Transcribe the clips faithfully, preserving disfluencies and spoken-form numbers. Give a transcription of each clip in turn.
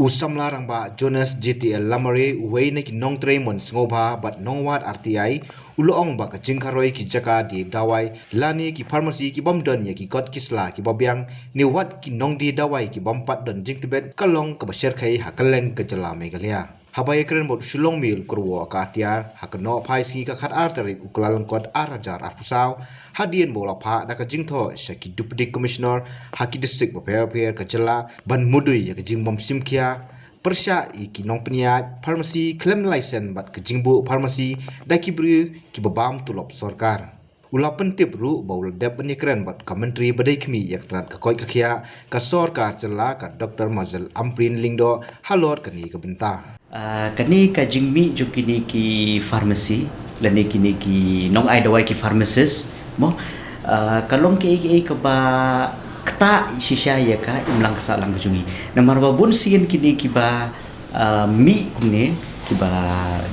U samla rangbah Jonas J T L Lamare, uwei na ki nongtrei mon sngewbha bad nongwad R T I, u la ong ba ka jingkharoi ki jaka die dawai lane ki pharmacy ki bym don ïa ki kot ki sla ki babiang, ne wat ki nongdie dawai ki bym pat don jingtbit, ka long kaba shyrkhei ha kylleng ka jylla Meghalaya. Haba ïakren bad u Shillong Mail, u Kyrwoh Katiar, ha ka nohphai sngi ka khatar tarik u Kyllalyngkot ar hajar arphew saw, hadien ba u la phah da ka jingthoh sha ki Deputy Commissioner ha ki district bapher bapher ka jylla ban mudui ïa ka jingbym shim khia pyrshah ïa ki nongpynïaid pharmacy khlem license bad ka jingbuh pharmacy da ki briew kiba bam tulop sorkar. U la pyntip ruh ba u la dep ban ïakren bad ka Myntri ba dei khmih ïa ka tnat ka koit ka khiah ka sorkar jylla, ka Doctor Mazel Ampareen Lyngdoh, halor kane ka bynta. Ah, kane ka jingmih jong kine ki pharmacy lane kine ki nongai dawai, ki pharmacist, mo, ah, ka long kaei kaei kaba ktah shisha ïa ka imlang ka sahlang ka jong ngi. Namar ba bun sien kine kiba, ah, mih kumne, kiba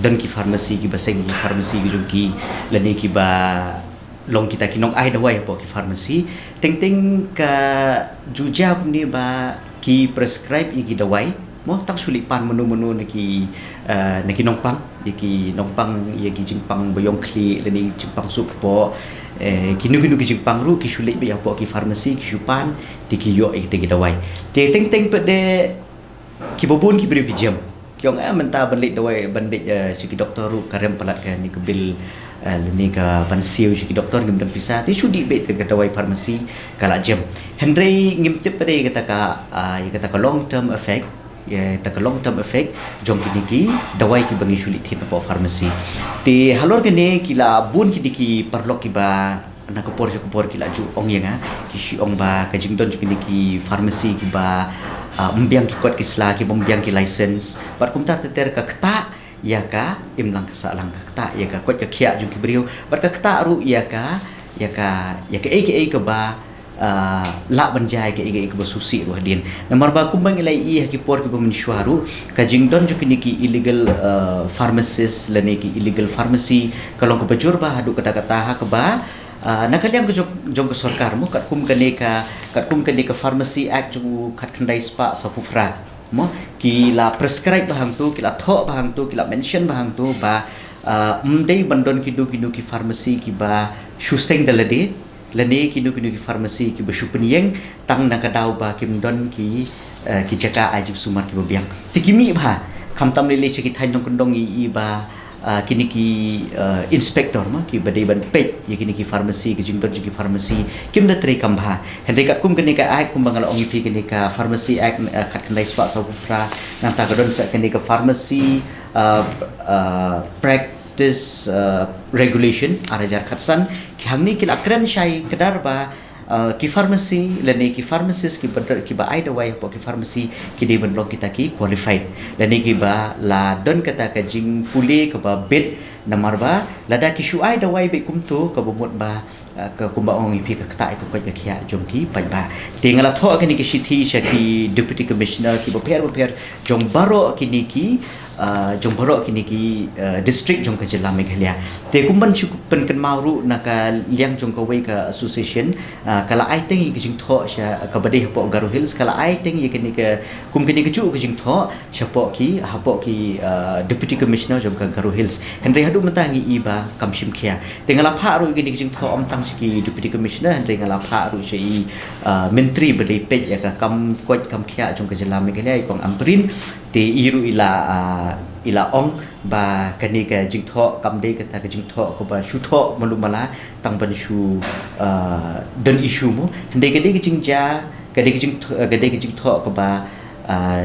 don ki pharmacy, kiba seng ki pharmacy ki jong ki, lane kiba long kita ki nongai dawai hapoh ki pharmacy, teng teng ka ju jia kumne ba ki prescribe ïa ki dawai, mo, tang shu leit pan mano mano na ki, eh, na ki nongpang, ïa ki nongpang, ïa ki jingpang baïong khlieh lane jingpang suk kpoh, eh, kino kino ki jingpang ruh ki shu leit beit hapoh ki pharmacy, ki shu pan, te ki ïoh ïa kita ki dawai. Te teng teng pat de kiba bun ki briew ki jem. Ki ong, eh, mynta ban leit dawai, ban leit, eh, sha ki doktor ruh ka rem palat, kane ka bill, eh, lane ka ban siew sha ki doktor ngim don pisa. Te shu dih beit ka dawai pharmacy, ka la jem. Hynrei ngim tip pat de ïa kata ka, ah, ïa kata ka long term effect, ïa kata ka long term effect jong kine ki dawai kiba ngi shu leit thied hapoh pharmacy. Te halor kane ki la bun kine ki paralok kiba na ka por sha ka por ki la ju ong ïa nga, ki shu ong ba ka jingdon jong kine ki pharmacy kiba, ah, ym biang ki kot ki sla, kiba ym biang ki license, bad kumta ter ter, ka ktah ïa ka imlang ka sahlang, ka ktah ïa ka koit ka khiah jong ki briew, bad ka ktah ruh ïa ka, ïa ka, ïa kaei kaei kaba, ah, lah ban jia ïa kaei kaei kaba sngewsih ruh hadien. Namar ba kumba ngi la ïohi ha ki por kiba mynshuwa ruh, ka jingdon jong kine ki illegal, ah, pharmacist lane ki illegal pharmacy ka long kaba jur bha haduh katta katta, ha kaba, ah, na ka liang ka jong, jong ka sorkar, mo, katkum kane ka, katkum kane ka Pharmacy Act jong u khatkhyndai spah sawphew phra, mo, ki la prescribe bha hangto, ki la thoh bha hangto, ki la mention bha hangto ba, ah, ym dei ban don kino kino ki pharmacy kiba shu seng da lade, lane kino kino ki pharmacy kiba shu pynïeng tang na ka daw ba kim don ki, eh, ki jaka ai jingsumar kiba biang. Te ki mih bha, khamtam lei lei sha ki thaiñ nongkyndong, i, i ba, ah, kine ki, eh, inspector, mo, kiba dei ban peit ïa kine ki pharmacy, ki jingdon jong ki pharmacy, kim da treikam bha. Hynrei katkum kane ka Act, kumba nga la ong ïa phi, kane ka Pharmacy Act, eh, khatkhyndai spah sawphew phra, nangta ka don sa kane ka Pharmacy, eh, eh, Practice, eh, Regulation ar hajar khatsan, ki hangne ki la kren shai kdar ba, eh, ki pharmacy lane ki pharmacist kiba, kiba ai dawai hapoh ki pharmacy, ki dei ban long kita ki qualified, lane kiba la don kata ka jingpule kaba bit, namar ba lada ki shu ai dawai beit kumto, kaba mut ba, eh, ka, kumba ong ïa phi, ka ktah ïa ka koit ka khiah jong ki paidbah. Te nga la thoh kane ka shithi sha ki Deputy Commissioner kiba pher bapher jong baroh kine ki, ah, jong baroh kine ki, ah, district jong ka jylla Meghalaya. Te kum ban shu pynkynmaw ruh, na ka liang jong kawei ka association, ah, ka la ai teng ïa ka jingthoh sha, kaba dei hapoh Garo Hills, ka la ai teng ïa kane ka, kum kane kajuh ka jingthoh shapoh ki, hapoh ki, ah, Deputy Commissioner jong ka Garo Hills. Hynrei haduh mynta ngi i ba kam shim khia. Te nga la phah ruh ïa kane ka jingthoh ym tang sha ki Deputy Commissioner, hynrei nga la phah ruh sha i, ah, Myntri ba dei peit ïa ka kam koit kam khiah jong ka jylla Meghalaya, i Kong Ampareen. Te i ruh i la, ah, i la ong ba kane ka jingthoh kam dei kata ka jingthoh kaba shu thoh malu mala tang ban shu, ah, don issue, mo. Hynrei ka dei ka jingjia, ka dei ka jingthoh, ka dei ka jingthoh kaba, ah,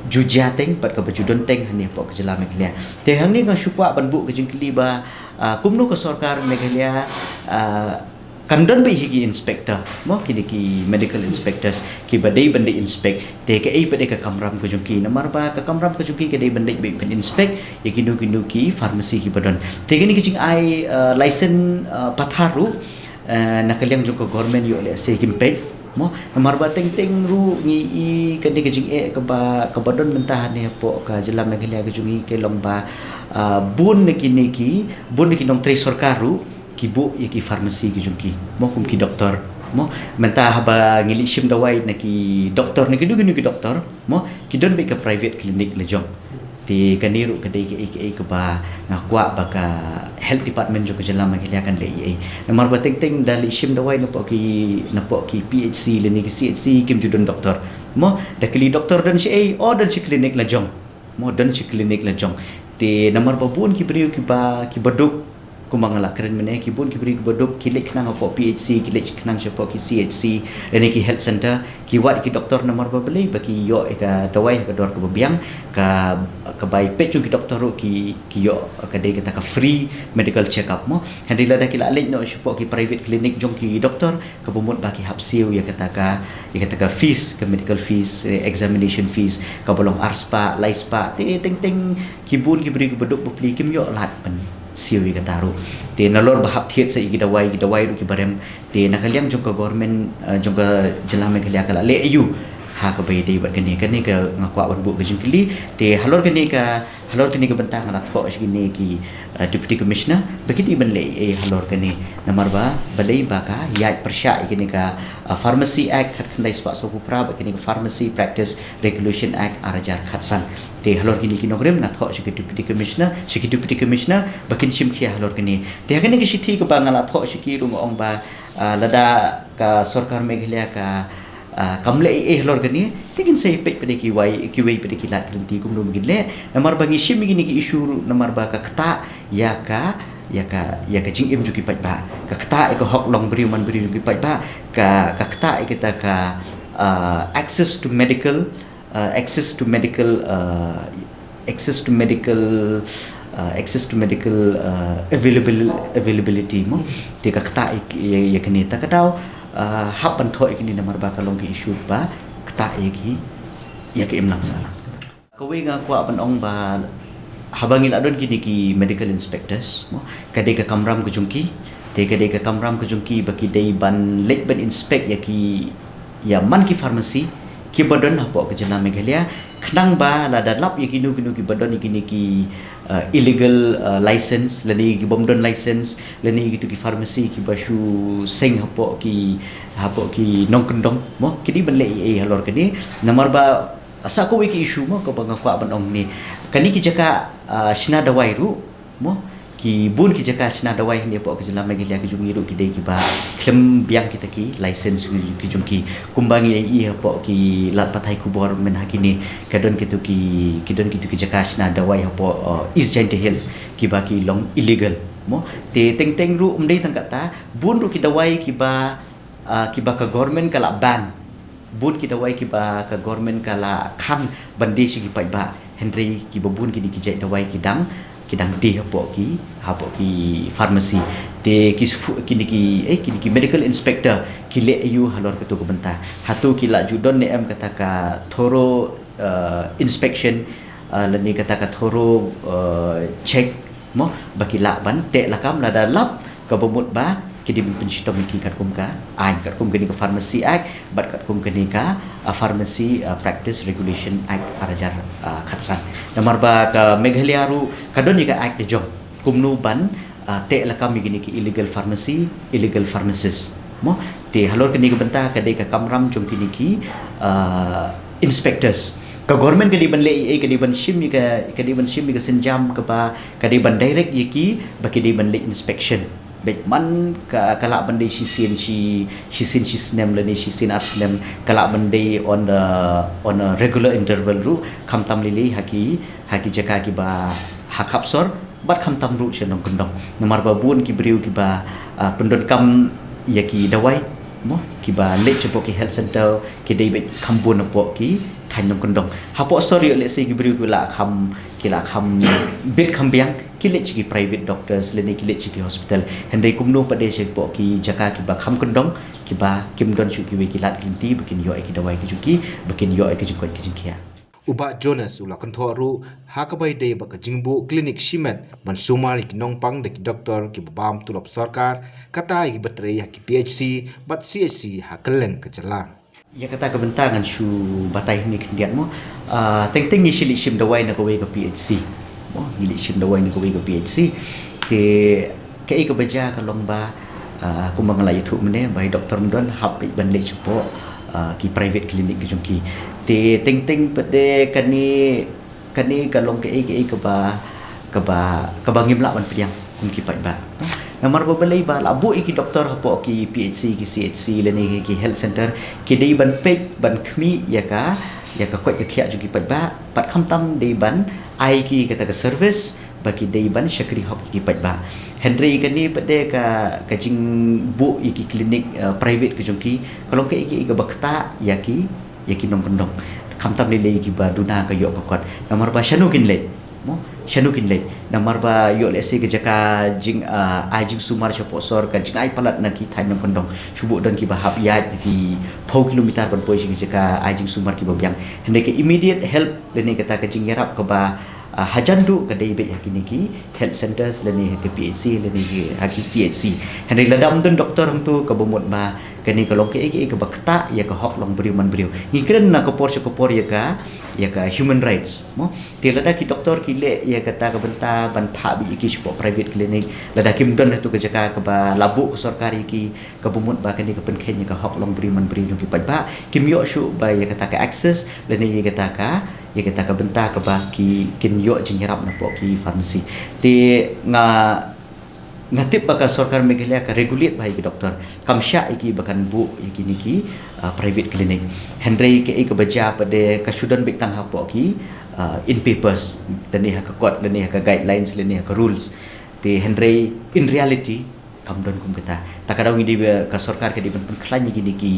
ju jia teng bad kaba ju don teng hangne hapoh ka jylla Meghalaya. Te hangne nga shu kwah ban buh ka jingkylli ba, ah, kumno ka sorkar Meghalaya, ah, kan don beit hi ki inspector, mo, kine ki medical inspectors kiba dei ban dei inspect. Te kaei pat de ka kamram ka jong ki, namar ba ka kamram ka jong ki ka dei ban dei beit ban inspect ïa kino kino ki pharmacy kiba don. Te kane ka jingai, eh, license, eh, pathar ruh, eh, na ka liang jong ka government ïoh lehse kim peit, mo, namar ba teng teng ruh ngi i kane ka jingeh kaba, kaba don mynta hangne hapoh ka jylla Meghalaya ka jong ngi ka long ba, ah, bun na kine ki, bun na ki nongtrei sorkar ruh ki buh ïa ki pharmacy ki jong ki, mo, kum ki doktor, Mo, mynta haba ngi leit shim dawai na ki doktor, na kino kino ki doktor, mo, ki don beit ka private clinic la jong. Te kane ruh ka dei kaei kaei kaba nga kwah ba ka health department jong ka jylla Meghalaya kan leh ei ei. Namar ba teng teng da leit shim dawai napoh ki, napoh ki P H C lane ki C H C kim ju don doktor. Mo, da kylli doktor don shaei, o don sha clinic la jong. Mo, don sha clinic la jong. Te namar ba bun ki briew kiba, kiba duk, kumba nga la kren mynne, ki bun ki briew kiba duk ki leit khnang hapoh P H C, ki leit khnang shapoh ki C H C lane ki health centre, ki wad ki doktor namar ba balei, ba ki ïoh ïa ka dawai ha ka dor kaba biang. Ka, ka bai peit jong ki doktor ruh ki, ki ïoh ka dei kata ka free medical check up, mo. Hynrei lada ki la leit noh shapoh ki private clinic jong ki doktor, kaba mut ba ki hap siew ïa kata ka, ïa kata ka fees, ka medical fees, eh, examination fees, kaba long ar spah, lai spah. Te teng teng ki bun ki briew kiba duk bapli kim ïoh lad ban siew ïa kata ruh. Te nalor ba hap thied sa ïa ki dawai, ki dawai ruh kiba rem. Te na ka liang jong ka government, eh, jong ka jylla Meghalaya ka la leh aïu ha kaba ïadei bad kane, kane ka nga kwah ban buh ka jingkylli. Te halor kane ka, halor kane ka bynta nga la thoh sha kine ki, eh, Deputy Commissioner ba ki dei ban leh ei ei halor kane. Namar ba balei, ba ka ïaid pyrshah ïa kane ka, eh, Pharmacy Act khatkhyndai spah sawphew phra bad kane ka Pharmacy Practice Regulation Act ar hajar khatsan. Te halor kine ki nongrim nga thoh sha ki Deputy Commissioner, sha ki Deputy Commissioner ba kin shim khia halor kane. Te ha kane ka shithi kaba nga la thoh sha ki ruh nga ong ba, ah, lada ka sorkar Meghalaya ka, ah, kam leh ei ei halor kane, te kin sa ïa peit pat da kiwei, kiwei pat da ki lad ki lynti kumno ba kin leh. Namar ba ngi shim ïa kine ki issue ruh namar ba ka ktah ïa ka, ïa ka, ïa ka jingim jong ki paidbah. Ka ktah ïa ka hok long briew man briew jong ki paidbah. Ka, ka ktah ïa kita ka, ah, access to medical, uh, access to medical, uh, access to medical, uh, access to medical, uh, available, availability, mo. Te ka ktah ïa, ïa, ïa kane, ta ka daw, uh, hap ban thoh ïa kane namar ba ka long ka issue ba ktah ïa ki, ïa ka imlang sahlang. Kawei nga kwah ban ong ba haba ngi la don kine ki medical inspectors, mo, ka dei ka kamram ka jong ki, te ka dei ka kamram ka jong ki ba ki dei ban leit ban inspect ïa ki, ïa man ki pharmacy kiba don hapoh ka jylla Meghalaya, khnang ba lada lap ïa kino kino kiba don ïa kine ki, uh, illegal, uh, license lane ki bym don license lane kitu ki pharmacy kiba shu seng hapoh ki, hapoh ki nongkyndong, mo, ki dei ban leh ei ei halor kane. Namar ba sa kawei ki issue, mo, kaba nga kwah ban ong ne, kane ki jaka, uh, shna dawai ruh, mo, ki bun ki jaka shna dawai hangne hapoh ka jylla Meghalaya ka jong ngi ruh ki dei kiba khlem biang kita ki license ki, ki jong ki. Kumba ngi ïohi hapoh ki lad pathai khubor mynha kine, ka don kitu ki, ki don kitu ki jaka shna dawai hapoh, uh, East Jaintia Hills kiba ki long illegal, mo. Te teng teng ruh ym dei tang kata, bun ruh ki dawai kiba, uh, kiba ka government ka la ban. Bun ki dawai kiba ka government ka la khang ban die sha ki paidbah, hynrei kiba bun kine ki jait dawai ki dang, ki dang die hapoh ki, hapoh ki pharmacy. Te ki sfu-, kine ki, eh, kine ki medical inspector ki leh aïu halor katu ka bynta? Hato ki la ju don ne em kata ka thorough, uh, inspection, uh, lane kata ka thorough, uh, check, mo, ba ki lah ban teh lakam, lada lap kaba mut ba ki dei ban pynshitom ïa ki katkum ka aiñ, katkum kane ka Pharmacy Act bad katkum kane ka, uh, Pharmacy, uh, Practice Regulation Act ar hajar, uh, khatsan. Namar ba ka Meghalaya ruh ka don ïa ka act ka jong kumno ban, uh, teh lakam ïa kine ki illegal pharmacy, illegal pharmacist, mo. Te halor kane ka bynta ka dei ka kamram jong kine ki, uh, inspectors. Ka government ka dei ban leh ei ei, ka dei ban shim ïa ka, ka dei ban shim ïa ka sienjam kaba ka dei ban direct ïa ki ba ki dei ban leh inspection. Bad man ka, ka lah ban dei shisien shi, shisien shi snem lane shisien ar snem, ka lah ban dei on a, on a regular interval ruh, khamtam lei lei ha ki, ha ki jaka kiba ha khap sor, bad khamtam ruh sha nongkyndong. Namar ba bun ki briew kiba, ah, pyndonkam ïa ki dawai, mo, kiba leit shapoh ki health centre, ki dei beit kham bun hapoh ki thaiñ nongkyndong. Hapoh sor ïoh lehse ki briew ki la kham, ki la kham bit kham biang, ki leit sha ki private doctors lane ki leit sha ki hospital. Hynrei kumno pat de shapoh ki jaka kiba kham kyndong, kiba kim don shuh kiwei ki lad ki lynti ba kin ïoh ïa ki dawai ki jong ki, ba kin ïoh ïa ki jingkoit ki jingkhiah. U Bah Jonas u la kynthoh ruh ha kaba ïadei bad ka jingbuh klinik shimet ban sumar ïa ki nongpang da ki doktor kiba bam tulop sorkar, kata ïa kiba trei ha ki P H C bad C H C ha kylleng ka jylla. Ïa kata ka bynta ngan shu batai hangne khyndiat, mo. Ah, teng teng ngi shu leit shim dawai na kawei ka P H C. Mo, ngi leit shim dawai na kawei ka P H C. Te kaei kaba jia ka long ba, Ah, kumba nga la ïathuh mynne ba i doktor ym don hap ban leit shapoh, ah, ki private clinic ki jong ki. Te teng teng pat de kane, kane ka long kaei kaei kaba, kaba, kaba ngim lah ban pdiang kum ki paidbah. Namar ba balei ba la buh ïa ki doktor hapoh ki P H C, ki C H C lane ki health center, ki dei ban peit ban khmih ïa ka, ïa ka koit ka khiah jong ki paidbah, pat khamtam dei ban ai ki kata ka service ba ki dei ban shakri hok ïa ki paidbah. Hynrei kane pat de ka, ka jingbuh ïa ki clinic, eh, private ki jong ki, ka long kaei kaei kaba ktah ïa ki, ïa ki nongkyndong. Khamtam lei lei kiba duna ka ïoh ka kot. Namar ba shano kin leit? Mo, shano kin leit? Namar ba ïoh lehse ka jaka jing, ah, ai jingsumar shapoh sor, ka jingai palat na ki thaiñ nongkyndong. Shu buh don kiba hap ïaid ki phew kilometer ban poi sha ki jaka ai jingsumar kiba biang. Hynrei ka immediate help lane kata ka jingïarap kaba, ah, hajan duh ka dei beit ha kine ki health centers lane ha ki P H C lane ha ki C H C. Hynrei lada ym don doktor hangto, kaba mut ba kane ka long kaei kaei kaba ktah ïa ka hok long briew man briew. Ngi kren na ka por sha ka por ïa ka, ïa ka human rights, mo. Te lada ki doktor ki leh ïa kata ka bynta ban phah beit ïa ki shapoh private clinic, lada kim don hato ka jaka kaba la buh ka sorkar ïa ki, kaba mut ba kane ka pynkheiñ ïa ka hok long briew man briew jong ki paidbah. Kim ïoh shuh ba ïa kata ka access lane ïa kata ka, ïa kata ka bynta kaba ki, kin ïoh jingïarap napoh ki pharmacy. Te nga, nga tip ba ka sorkar Meghalaya ka regulate bha ïa ki doktor. Kam shah ïa ki ba kan buh ïa kine ki, ah, private clinic. Hynrei kaei kaba jia pat de ka shu don beit tang hapoh ki, ah, in papers lane ha ka kot lane ha ka guidelines lane ha ka rules. Te hynrei in reality kam don kum kata. Ta ka daw ngi dei ba, ka sorkar ka dei ban pynkhlaiñ ïa kine ki,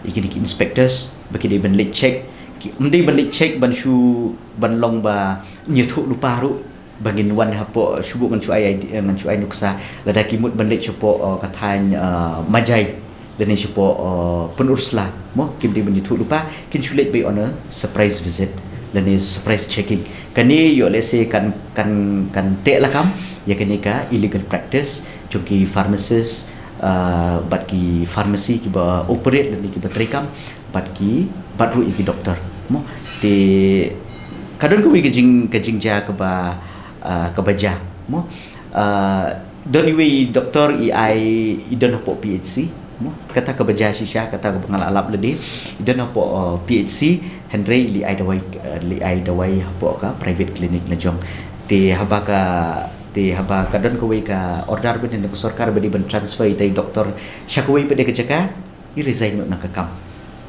ïa kine ki inspectors ba ki dei ban leit check. Ki, ym dei ban leit check ban shu, ban long ba ïathuh lypa ruh ba ngin wan hapoh, shu buh ngan shu ai, ai, ngan shu ai nuksa. Lada ki mut ban leit shapoh, uh, ka thaiñ, uh, Majai lane shapoh, uh, Pynursla, mo, kim dei ban ïathuh lypa, kin shu leit beit on a surprise visit lane surprise checking. Kane ïoh lehse kan, kan, kan teh lakam ïa kane ka illegal practice jong ki pharmacist, uh, bad ki pharmacy kiba operate lane kiba treikam bad ki, bad ruh ïa ki doktor, mo. Te ka don kawei ka jing, ka jingjia kaba, ah, kaba jia, mo. Ah, don iwei i doktor i ai, i don hapoh P H C, mo. Kata kaba jia shisha, kata kaba nga la lap lade, i don hapoh, ah, P H C, hynrei i leit ai dawai, ah, leit ai dawai hapoh ka private clinic la jong. Te haba ka, te haba ka don kawei ka order bad na ka sorkar ba dei ban transfer ita i doktor sha kawei pat de ka jaka, i resign noh na ka kam.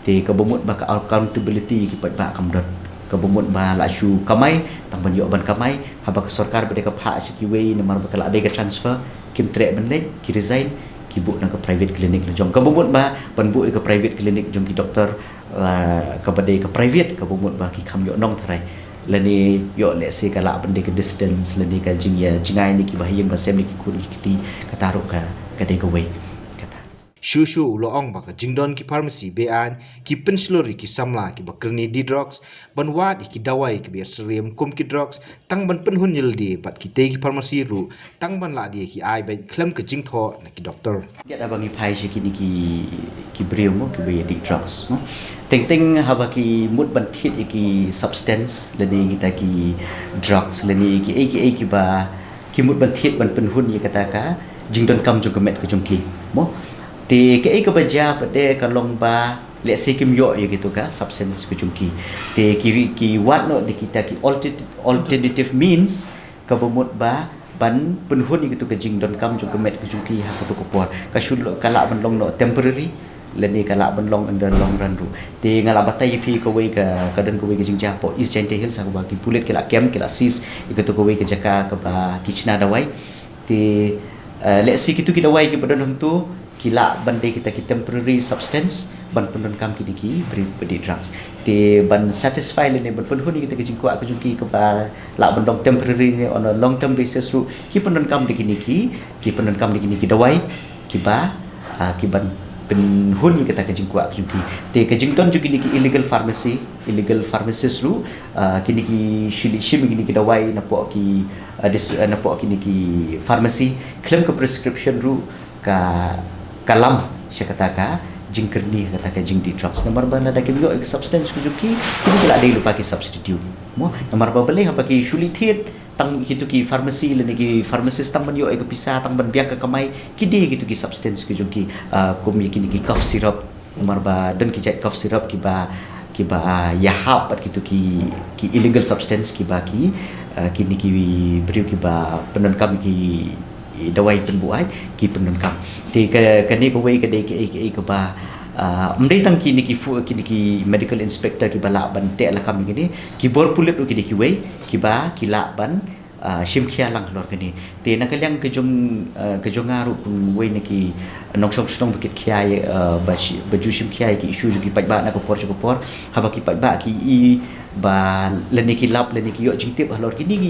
Te kaba mut ba ka accountability ki paidbah kam don. Kaba mut ba la shu kamai tang ban ïoh ban kamai, haba ka sorkar ba dei ka phah sha kiwei namar ba ka la dei ka transfer, kim treh ban leit, ki resign, ki buh na ka private clinic la jong. Kaba mut ba ban buh ïa ka private clinic jong ki doktor, la, kaba dei ka private, kaba mut ba ki kham ïoh nongtharai. Lane ïoh lehse ka lah ban dei ka distance, lane ka jingïa, jingai ne kiba ha ïing ba sem ne ki khun ki kti, kata ruh ka, ka dei kawei. Kata. Shuh shuh u la ong ba ka jingdon ki pharmacy be-aiñ ki pynshlur ïa ki samla kiba kyrni die drugs ban wad ïa ki dawai kiba ïasyriem kum ki drugs tang ban pynhun ïalade bad kitei ki pharmacy ruh tang ban lah die ki ai beit khlem ka jingthoh na ki doktor. Ïa, haba ngi phai sha kine ki, ki briew mo kiba ïa die drugs mo. Teng teng haba ki mut ban thied ïa ki substance lane kita ki drugs lane kiei kiei kiba ki mut ban thied ban pynhun ïa kata ka jingdonkam jong ka met ka jong ki mo. Te kaei kaba jia pat de ka long ba lehse kim ïoh ïa kito ka substance ka jong ki. Te ki, ki wad noh da kita ki alter-, alternative means kaba mut ba ban pynhun ïa kito ka jingdonkam jong ka met ka jong ki ha kato ka por. Ka shu lo-, ka lah ban long noh temporary lane ka lah ban long in the long run ruh. Te nga la batai ïa phi kawei ka, ka don kawei ka jingjia hapoh East Jaintia Hills ha kaba ki pulit ki la kem, ki la seize ïa kato kawei ka jaka kaba ki shna dawai. Te, eh, lehse kito ki dawai kiba don hangto ki lah ban dei kita ki temporary substance ban pyndonkam kine ki briew kiba die drugs. Te ban satisfy lane ban pynhun ïa kita ki jingkwah ka jong ki kaba lah ban long temporary ne on a long term basis ruh ki pyndonkam da kine ki, ki pyndonkam da kine ki dawai kiba, ah, ki ban pynhun ïa kata ka jingkwah ka jong ki. Te ka jingdon jong kine ki illegal pharmacy, illegal pharmacist ruh, ah, kine ki shu leit shim ïa kine ki dawai napoh ki, ah, dis-, ah, napoh kine ki pharmacy khlem ka prescription ruh ka, ka lam sha kata ka jingkyrni, kata ka jingdie drugs. Namar ba lada kim ïoh ïa ka substance ka jong ki, kine ki la dei lypa ki substitute. Mo, namar ba balei? Haba ki shu leit thied tang kito ki pharmacy lane ki pharmacist tang ban ïoh ïa ka pisa, tang ban biang ka kamai, ki die kito ki substance ki jong ki, ah, kum ïa kine ki cough syrup. Namar ba don ki jait cough syrup kiba, kiba, ah, ïahap bad kito ki, ki illegal substance kiba ki, ah, kine ki briew kiba pyndonkam ki dawai pynbuaid ki pyndonkam. Te ka, kane kawei ka dei kaei kaei kaba, ah, ym dei tang kine ki fu-, kine ki medical inspector kiba lah ban teh lakam ïa kine, ki bor pulit ruh ki dei kiwei kiba ki lah ban, ah, shim khia lang halor kane. Te na ka liang ka jong, ah, ka jong nga ruh kum wei na ki nongshong shnong ba kit khia, ah, ba shi-, ba ju shim khia ïa ki issue jong ki paidbah na ka por sha ka por, haba ki paidbah ki i ba lane ki lap lane ki ïoh jingtip halor kine ki,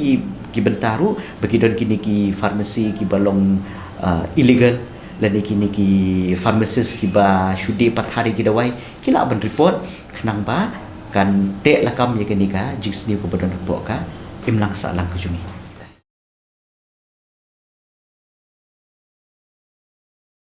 ki bynta ruh ba ki don kine ki pharmacy kiba long, ah, illegal lane kine ki pharmacist kiba shu die pathar ïa ki dawai, ki lah ban report khnang ba kan teh lakam ïa kane ka jingsniew kaba don hapoh ka imlang sahlang ka jong ngi.